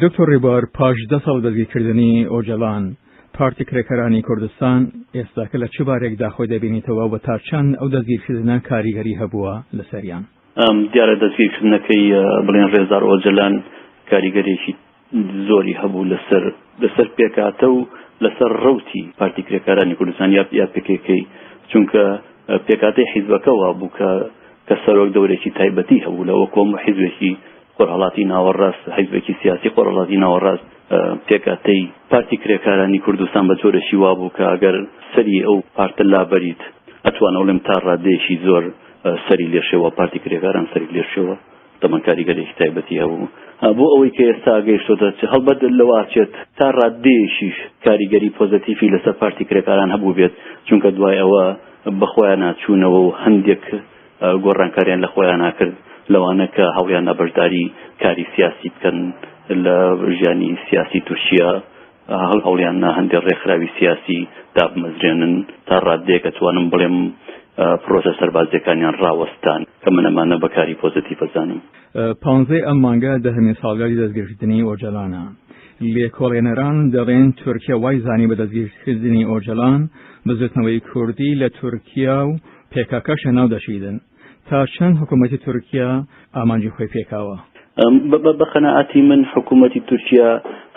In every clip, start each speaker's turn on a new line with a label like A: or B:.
A: دکتۆر ڕێبوار پاش دە ساڵ دەستگیرکردنی ئۆجەلان، پارتی کرێکارانی کوردستان ئێستاکە لە چ بارێکدا خۆی دەبینیتەوە و تا چەند ئەو دەستگیرکردنە کاریگەری هەبووە لەسەریان؟
B: دیارە دەستگیرکردنەکەی بڵێن ڕێزدار ئۆجەلان کاریگەرێکی زۆری هەبوو لەسەر لەسەر پێکهاتە و لەسەر ڕەوتی پارتی کرێکارانی کوردستان یا یا پکک چونکە پێکهاتەی حیزبەکە وابوو کە کە سەرۆک دەورێکی تایبەتی هەبوو لە وەکۆم حیزبێکی خۆرهەڵاتی ناوەڕاست حیزبێکی سیاسی خۆرهەڵاتی ناوەڕاست پێکهاتەی پارتی کرێکارانی کوردستان بە جۆرێکی وابوو کە ئەگەر سەری ئەو پارتە لابەریت ئەتوانم بڵێم تا ڕادەیەکی زۆر سەری لێشێوە پارتی کرێکاران سەری لێشێوە تەمەن کاریگەرێکی تایبەتی هەبوو بۆ ئەوەی کە ئێستا گەیشتۆتە چ هەڵبەت لەوە ئەچێت تا ڕاددەیەکیش کاریگەری پۆزەتیفی لەسەر پارتی کرێکاران هەبوو بێت چونکە دوای ئەوە بەخۆیانە چوونەوە و هەندێک گۆڕانکاریان لە خۆیانە کرد لەوانە کە هەوڵیان بەشداری کاری سیاسی بکەن لە ژیانی سیاسی تورکیا هەوڵیان نا هەندێک ڕێکخراوی سیاسی دابمەزرێنن تا ڕاددەیەک ئەتوانم بڵێم پرۆسە سەربازیەکانیان ڕاوەستان کە من ئەمانە بە کاری پۆزەتیڤ ئەزانم.
A: پانزەی ئەم مانگە دەهەمین ساڵیادی دەستگیرکردنی ئۆجەلانە. لێکۆڵێنەران دەڵێن تورکیا وای زانی بە دەستگیرکردنی ئۆجەلان بزوتنەوەی کوردی لە تورکیا و پێکاکەش لەناو دەچیدن. تا چەند حکوومەتی تورکیا ئامانجی خۆی پێکاوە؟
B: بە قەناعەتی من حکوومەتی تورکیا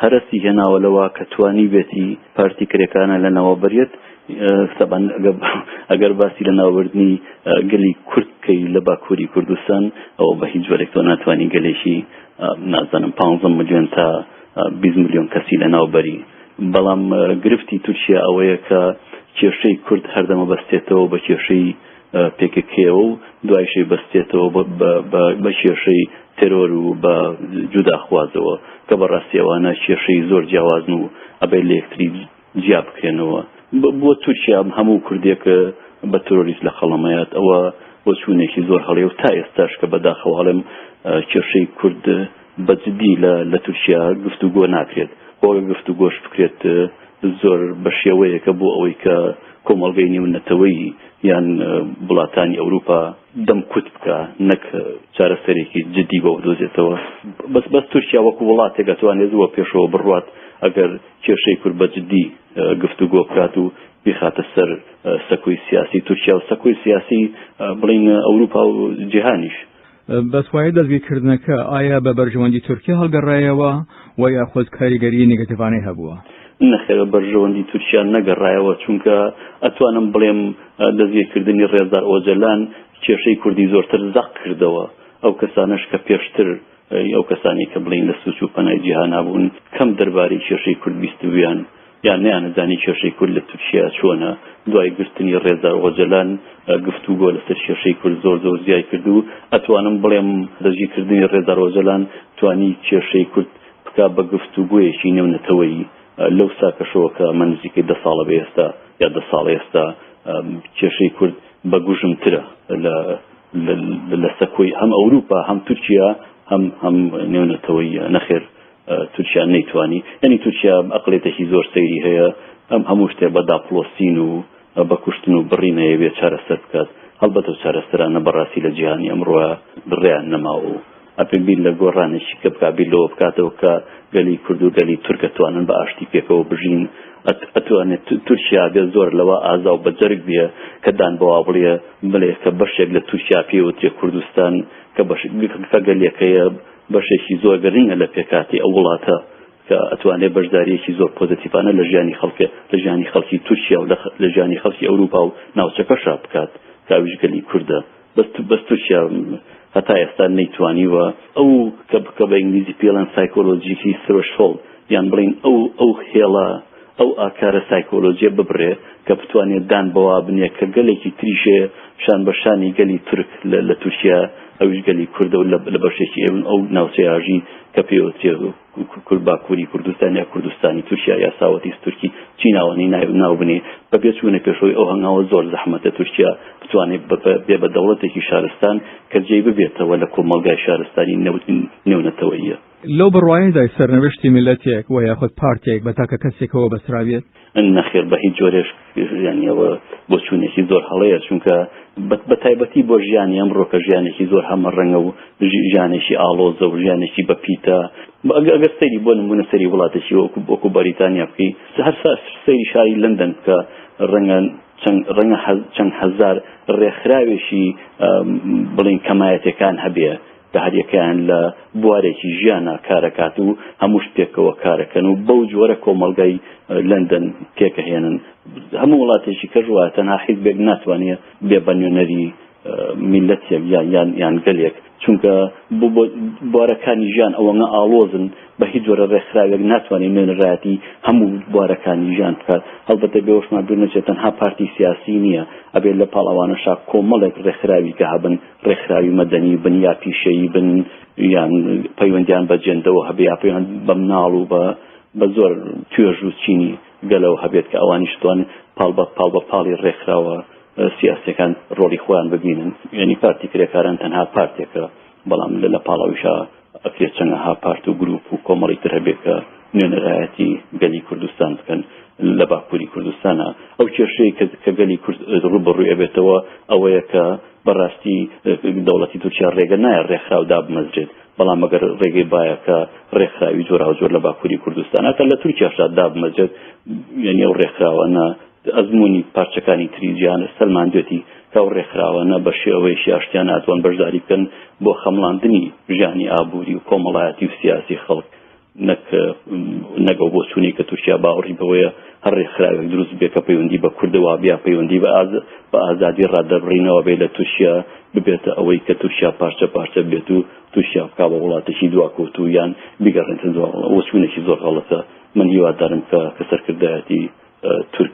B: هەرەسی هێناوە لەوە کە توانیبێتی پارتی کرێکاران لەناوە بەرێت تەبعەن ئەگەر باسی لەناوبردنی گەلی کورد بکەی لە باکووری کوردستان ئەوە بە هیچ جۆرێک تۆ ناتوانانی گەلێکی نازانم 15 ملیۆن تا 20 ملیۆن کەسی لەناو بەری بەڵام گرفتی تورکیا ئەوەیە کە کێشەی کورد هەردەمە بەستێتەوە بە کێشەی پێکەکەیەوە و دوایشی بەستێتەوە بە کێشەی تێرۆر و بە جوداخوازەوە کە بەڕاستی ئەوانە کێشەی زۆر جیاوازن و ئەبێت لە یەکتری جیا بکرێنەوە. بۆ تورکیا هەموو کوردێک بە ترۆریست لە قەڵەمەیات ئەوە بۆچوونێکی زۆر هەڵەیە و تا ئێستاش کە بەداخەوە ئەڵێم کێشەی کورد بە جدی لە تورکیا گفتوگۆ ناکرێت خۆ گفتوگۆش بکرێت زۆر بە شێوەیەکە بۆ ئەوەی کە کۆمەڵگەی نێونەتەوەیی یان وڵاتانی ئەوروپا دەم کوت بکە نەک چارەسەرێکی جدی بۆ بدۆزێتەوە بەس بەس تورکیا وەکو وڵاتێک ئەتوانێت زووە پێشەوە بڕوات ئەگەر کێشەی کورد بە جدی گفتوگۆ بکات و بیخاتە سەر سەکۆی سیاسی تورکیا و سەکۆی سیاسی بڵین ئەوروپا و جیهانیش.
A: بە توای دەستگیرکردنەکە ئایا بە بەرژەوەندی تورکیا هەڵگەڕایەوە و یاخود کاریگەری نێگەتیڤانەی هەبووە؟
B: نەخێر بە بەرژەوەندی تورکیا نەگەڕایەوە، چونکە ئەتوانم بڵێم دەستگیرکردنی ڕێزدار ئۆجەلان کێشەی کوردی زۆرتر زەق کردەوە، ئەو کەسانەش کە پێشتر ئەو کەسانەی کە بڵێین لە سوچ و پەنای جیهانا بوون کەم دەربارەی کێشەی کورد بیستبوویان یان نەیانەزانی کێشەی کورد لە تورکیا چۆنە، دوای گرتنی ڕێزدار ئۆجەلان گفتوگۆ لەسەر کێشەی کورد زۆر زۆر زیای کرد و ئەتوانم بڵێم دەستگیرکردنی ڕێزدار ئۆجەلان توانی کێشەی کورد بکا بە گفتوگۆیەکی نێونەتەوەیی لەو ساکەشەوە کە ئەمە نزیکەی دە ساڵە بە ئێستا یا دە ساڵ ئێستا کێشەی کورد بە گوژمترە لە لە سەکۆی هەم ئەوروپا هەم تورکیا هەم هەم نێونەتەوەییە نەخێر تورکیا نەیتوانی یعنی تورکیا ئەقلێتێکی زۆر سەیری هەیە ئەم هەموو شتێ بە داپڵۆسین و بە کوشتن و بڕین ئەیەوێ چارەسەر بکات هەڵبەتە و چارەسەرانە بەڕاستی لە جیهانی ئەمڕۆ ڕێیان نەماوە و ئەبێ بیر لە گۆڕانێکی کە بکا بیر لەوە بکاتەوە کە گەلی کورد و گەلی تورک ئەتوانن بە ئاشتی پێکەوە بژین ئەتوانێت تورکیا بێ زۆر لەوە ئازا و بەجەرگ بێ کە دان بەوا بڵێ بڵێ کە بەشێک لە تورکیا پێوترێ کوردستان کە بەش کە گەلێکەیە بەشێکی زۆر گرنگە لە پێکهاتەی ئەو وڵاتە کە ئەتوانێت بەشداریەکی زۆر پۆزەتیڤانە لە ژیانی خەڵکە لە ژیانی خەڵکی تورکیا و لە ژیانی خەڵکی ئەوروپا و ناوچەکەشا بکات کە ئەویش گەلی کوردە بەس بەس تورکیا هەتا ئێستا نەیتوانیوە ئەو کە کە بە ئینگلیزی پێڵێن سایکۆلۆجیکی threshold یان بڵین ئەو ئەو هێڵە ئەو ئاکارە سایکۆلۆجیە ببڕێ کە بتوانێت دان بەوا بنێ کە گەلێکی تریشێ شان بە شانی گەلی تورک لە تورکیا ئەویش گەلی کوردە و لە بەشێکی ئەو ناوچەیاژی کە پێوترێ کورد باکووری کوردستان یا کوردستانی تورکیا یا ساوەتیس تورکی چی ناوەنی ناو بنێ بە بێ چوونە پێشەوەی ئەو هەنگاوە زۆر زەحمەتە تورکیا بتوانێت بێ بە دەوڵەتێکی شارستان کە جێی ببێتەوە لە کۆمەڵگای شارستانی نێونەتەوەییە.
A: لەو بڕوایەدای سەرنوشتی میللەتێک و یاخود پارتێک بە تاکە کەسێکەوە بەسترابێت؟
B: نەخێر بە هیچ جۆرێش یانی ئەوە بۆچوونێکی زۆر هەڵەیە چونکە بە تایبەتی بۆ ژیانی ئەمڕۆ کە ژیانێکی زۆر هەمە ڕەنگە و ژیانێکی ئاڵۆزە و ژیانێکی بەپیتە ئەگەر سەیری بۆ نمونە سەری وڵاتێکی وەکو وەکو بەریتانیا بکەی هەر سەیری شاری لەندەن بکە ڕەنگە چەند ڕەنگە چەند هەزار ڕێکخراوێکی بڵین کەمایەتەکان هەبێ کە هەریەکەیان لە بوارێکی ژیانا کارەکات و هەمووش پێکەوە کارەکەن و بەو جۆرە کۆمەڵگای لەندەن پێکەهێنن. هەموو وڵاتێکی کەش وایە تەنها حیزبێک ناتوانێ بێ بە نوێنەری میللەتێک یان یان یان گەلێک چونکە بوارەکانی ژیان ئەوەنە ئاڵۆزن بە هیچ جۆرە ڕێکخراوێک ناتوانێت نوێنەرایەتی هەموو بوارەکانی ژیان بکات هەڵبەتە بێوەشمان دوور نەچێت تەنها پارتی سیاسی نییە ئەبێت لە پاڵ ئەوانەشا کۆمەڵێک ڕێکخراوی کە هەبن ڕێکخراوی مەدەنی بن یا پیشەیی بن یان پەیوەندیان بە جێندەوە هەبێ یا پەیوەند بە مناڵ و بە بە زۆر توێژ و چینی گەلەوە هەبێت کە ئەوانیش توان پاڵ بە پاڵ بە پاڵی ڕێکخراوە سیاسەکان ڕۆڵی خۆیان ببینن یعنی پارتی کرێکاران تەنها پارتێکە بەڵام لە لە پاڵەویشا ئەکرێت چەنەها پارت و گروپ و کۆمەڵی تر هەبێت کە نوێنەرایەتی گەلی کوردستان بکەن لە باکووری کوردستانە ئەو کێشەیە کە گەلی کورد ڕووبەڕووی ئەبێتەوە ئەوەیە کە بەڕاستی دەوڵەتی تورکیا ڕێگە نایە ڕێکخراو دابمەزرێت بەڵام ئەگەر ڕێگەی بایە کە ڕێکخراوی جۆراوجۆر لە باکووری کوردستان هەتا لە تورکیاشدا دابمەزرێت یعنی ئەو ڕێکخراوانە ئەزموونی پارچەکانی تری جیهان سەلماندوێتی کە ئەو ڕێکخراوانە بە شێوەیەکی ئاشتیانە ئەتوان بەشداری بکەن بۆ خەمڵاندنی ژیانی ئابووری و کۆمەڵایەتی و سیاسی خەڵک نەک نەک ئەو بۆچوونەی کە تورکیا باوەڕی بەوەیە هەر ڕێکخراوێک دروست بێ کە پەیوەندی بە کوردەوە بیا پەیوەندی بە ئاز بە ئازادی ڕادەربڕینەوە بێ لە تورکیا ببێتە ئەوەی کە تورکیا پارچە پارچە بێت و تورکیا بکا بە وڵاتێکی دواکەوتوو یان بیگەڕێنێتە دوا بۆچوونێکی زۆر غەڵەتە من هیوادارم کە کە سەرکردایەتی تورک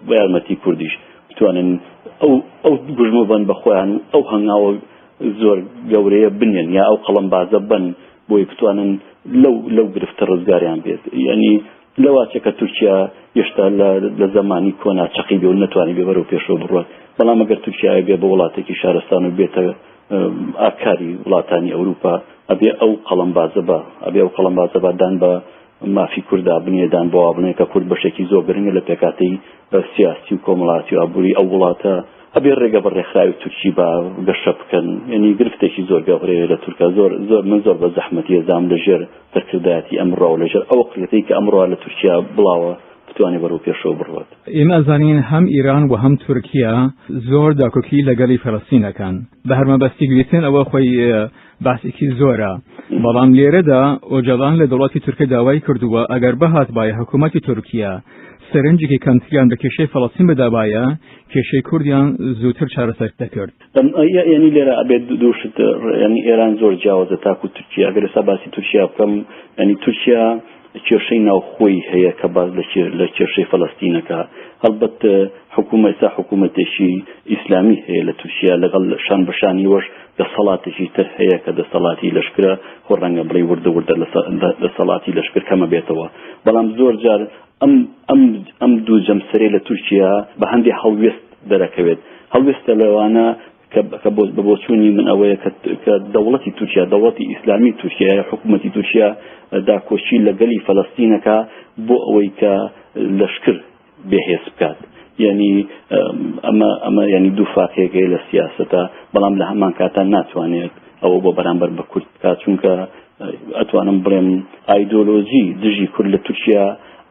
B: بە یارمەتی کوردیش بتوانن ئەو ئەو گوژمە بن بە خۆیان و ئەو هەنگاوە زۆر گەورەیە بنێن یا ئەو قەڵەمبازە بن بۆی بتوانن لەو لەو گرفتە ڕزگاریان بێت یعنی لەواچە کە تورکیا هێشتا لە زمانی کۆنا چەقی بێ و نەتوانانی بێ بەرەو پێشەوە بڕات بەڵام ئەگەر تورکیا بێ بە وڵاتێکی شارستان و بێتە ئاکاری وڵاتانی ئەوروپا ئەبێ ئەو قەڵەمبازە بە ئەبێ ئەو قەڵەمبازە بە دان بە مافی کوردا بنێ دان بەوە بنێ کە کورد بەشێکی زۆر گرنگە لە پێکهاتەی سیاسی و کۆمەڵاتی و ئابووری ئەو وڵاتە ئەبێ ڕێگە بە ڕێکخراوی تورکی با گەشە بکەن یعنی گرفتێکی زۆر گەورەیە لە تورکیا زۆر زۆر من زۆر بە زەحمەتی ئەزانم لە ژێر سەرکردایەتی ئەمڕۆ و لە ژێر ئەو عەقڵیەتەی کە ئەمڕۆ لە تورکیا بڵاوە بتوانێ بەرەو پێشەوە بڕوات.
A: ئێمە ئەزانین هەم ئیران و هەم تورکیا زۆر داکۆکی لە گەلی فەلەستین ئەکەن بە هەر مەبەستیک بیتن ئەوە خۆی باسێکی زۆرە بەڵام لێرەدا ئۆجالان لە دەوڵەتی تورکە داوای کردووە ئەگەر بهاتبایە حکوومەتی تورکیا سەرنجێکی کەمتریان بە کێشەی فەڵەستین بدابایە کێشەی کوردیان زووتر چارەسەر دەکرد.
B: یعنی لێرە ئەبێت دووشت ینی ئێران زۆر جیاوازە تاکو تورکیا ئەگەر ئێستا باسی تورکیا بکەم ینی تورکیا کێشەی ناوخۆی هەیە کە باس لە کێشەی فەلەستینەکە هەڵبەت حکوومەت ئێستا حکوومەتێکی ئیسلامی هەیە لە تورکیا لەگەڵ شان بە شانی وەش دەسەڵاتێکی تر هەیە کە دەسەڵاتی لەشکرە خۆ ڕەنگە بڵێی وردە وردە دەسەڵاتی لەشکر کەمە بێتەوە بەڵام زۆر جار ئەم ئەم ئەم دوو جەمسەرەی لە تورکیا بە هەندێ هەڵوێست دەرەکەوێت هەڵوێستە لەوانە کە بە بۆچوونی من ئەوەیە کە دەوڵەتی تورکیا دەوڵەتی ئیسلامی تورکیا یا حکوومەتی تورکیا داکۆکی لە گەلی فەلەستینەکە بۆ ئەوەی کە لەشکر بێهێز بکات یعنی ئەمە ئەمە ینی دوو فاقێکەیە لە سیاسەتە بەڵام لە هەمان کاتا ناتوانێت ئەوە بۆ بەرامبەر بە کورد بکات چونکە ئەتوانم بڵێم ئایدۆلۆژی دژی کورد لە تورکیا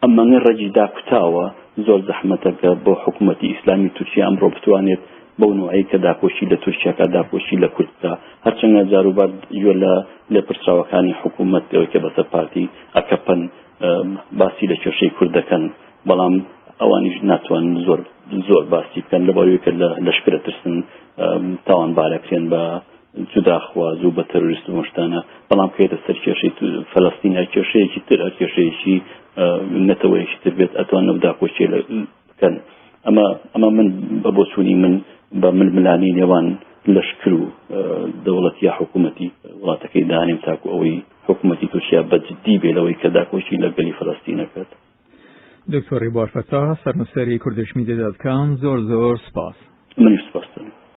B: ئەمەنە ڕەگی داکوتاوە زۆر زەحمەتە کە بۆ حکوومەتی ئیسلامی تورکیا ئەمڕۆ بتوانێت بەو نوعەی کە داکۆکی لە تورکیا کا داکۆکی لە کورد بکا هەرچەندە جاروبار گوێ لە لێپرسراوەکانی حکوومەت ئەوەی کە بەسەر پارتی ئەکەپەن باسی لە کێشەی کورد دەکەن بەڵام ئەوانیش ناتوانن زۆر زۆر باسی بکەن لە بەوەی کە لە لەشکرە ترسن تاوانبارەکرێن بە جوداخواز و بە تەرۆریست و شتانە بەڵام کێتە سەر کێشەی فەلەستین هەر کێشەیەکی تر هەر کێشەیەکی نەتەوەیەکی تر بێت ئەتوان ئەو داکۆکیە بکەن ئەمە ئەمە من بە بۆچوونی من بە ململانی نێوان لەشکر و دەوڵەت یا حکوومەتی وڵاتەکەی دانێم تاکو ئەوەی حکوومەتی تورکیا بە جددی بێ لەوەی کە داکۆکی لە گەلی فەلەستین نەکات.
A: دکتۆر ڕیبوار فەتاح سەرنووسەری کوردش میدیا دات کام زۆر زۆر سپاس.
B: منیش سپاس.